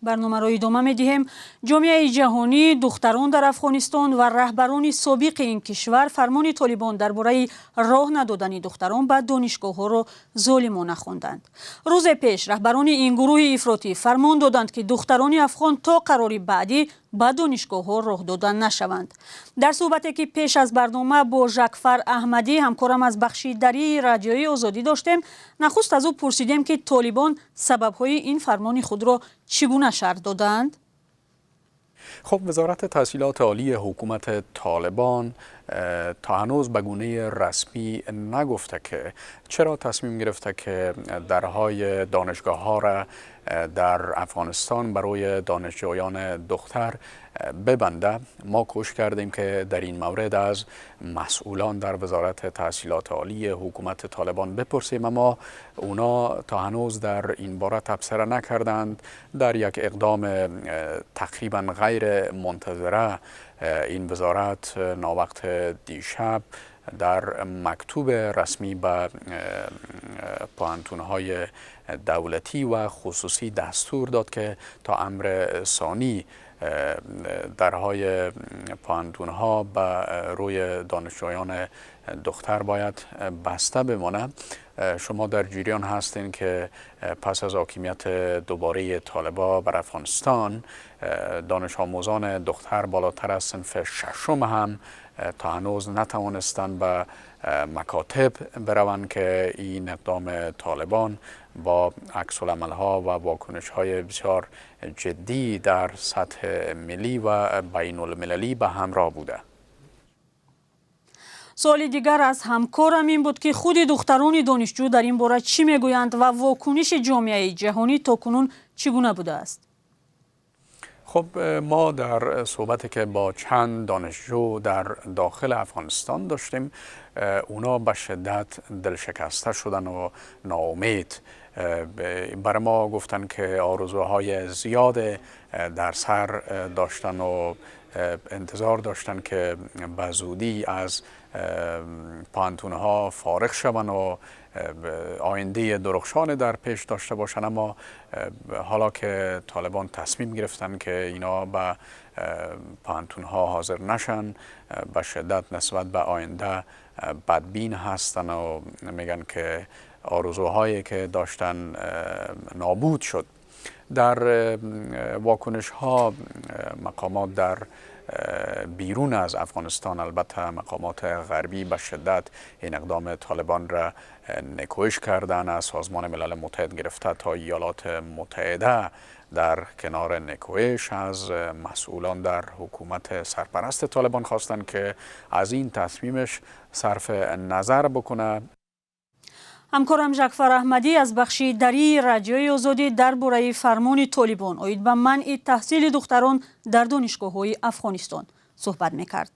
Барномаро идома медиҳем. Ҷомеаи ҷаҳонӣ, духтарон дар Афғонистон ва раҳбарони собиқи ин кишвар фармони Толибон дар бораи роҳ надодани духтарон ба донишгоҳҳоро золимона хонданд. Рӯзе пеш раҳбарони ин гурӯҳи ифротӣ фармон доданд, ки духтарони афғон то қарори баъдӣ ба донишгоҳҳо роҳ дода нашаванд. Дар суҳбате, ки пеш аз барнома бо Жакфар Аҳмадӣ, ҳамкорам аз бахши Дарии Радиои Озодӣ, доштем, нахуст аз ӯ пурсидем, ки Толибон сабабҳои ин фармони худро чӣ гуна шарҳ додаанд. خب، وزارت تحصیلات عالی حکومت طالبان تا هنوز به گونه رسمی نگفته که چرا تصمیم گرفته که درهای دانشگاه ها را در افغانستان برای دانشجویان دختر ببنده. ما کوشش کردیم که در این مورد از مسئولان در وزارت تحصیلات عالی حکومت طالبان بپرسیم، اما اونا تا هنوز در این باره تبصره نکردند. در یک اقدام تقریبا غیر منتظره، این وزارت ناوقت دیشب در مکتوب رسمی به پوهنتونهای دولتی و خصوصی دستور داد که تا امر ثانی درهای پوهنتونها به روی دانشجویان دختر باید بسته بمانه. شما در جریان هستین که پس از حاکمیت دوباره طالبا بر افغانستان، دانش آموزان دختر بالاتر از صنف ششم هم تا هنوز نتوانستند به مکاتب بروند که این اقدام طالبان با عکس ها و واکنش های بسیار جدی در سطح ملی و بین المللی به همراه بوده. Суоли дигар аз ҳамкорам ин буд, ки худи духтарони донишҷӯ дар ин бора чӣ мегӯянд ва вокуниши ҷомеаи ҷаҳонӣ то кунун чӣ гуна будааст. خب، ما در صحبتی که با چند دانشجو در داخل افغانستان داشتیم، اونا به شدت دلشکسته شدن و ناامید. برای ما گفتن که آرزوهای زیاد در سر داشتن و انتظار داشتن که به زودی از پوهنتونها فارغ شوند و آینده درخشان در پیش داشته باشن، اما حالا که طالبان تصمیم گرفتن که اینا به پوهنتونها حاضر نشن، به شدت نسبت به آینده بدبین هستن و میگن که آرزوهایی که داشتن نابود شد. در واکنش ها مقامات در بیرون از افغانستان، البته مقامات غربی، به شدت این اقدام طالبان را نکوهش کردن. از سازمان ملل متحد گرفته تا ایالات متحده در کنار نکوهش، از مسئولان در حکومت سرپرست طالبان خواستند که از این تصمیمش صرف نظر بکنه. Ҳамкорам Жакфар Аҳмадӣ аз бахши Дарии Радиои Озодӣ дар бораи фармони Толибон оид ба манъи таҳсили духтарон дар донишгоҳҳои Афғонистон суҳбат мекард.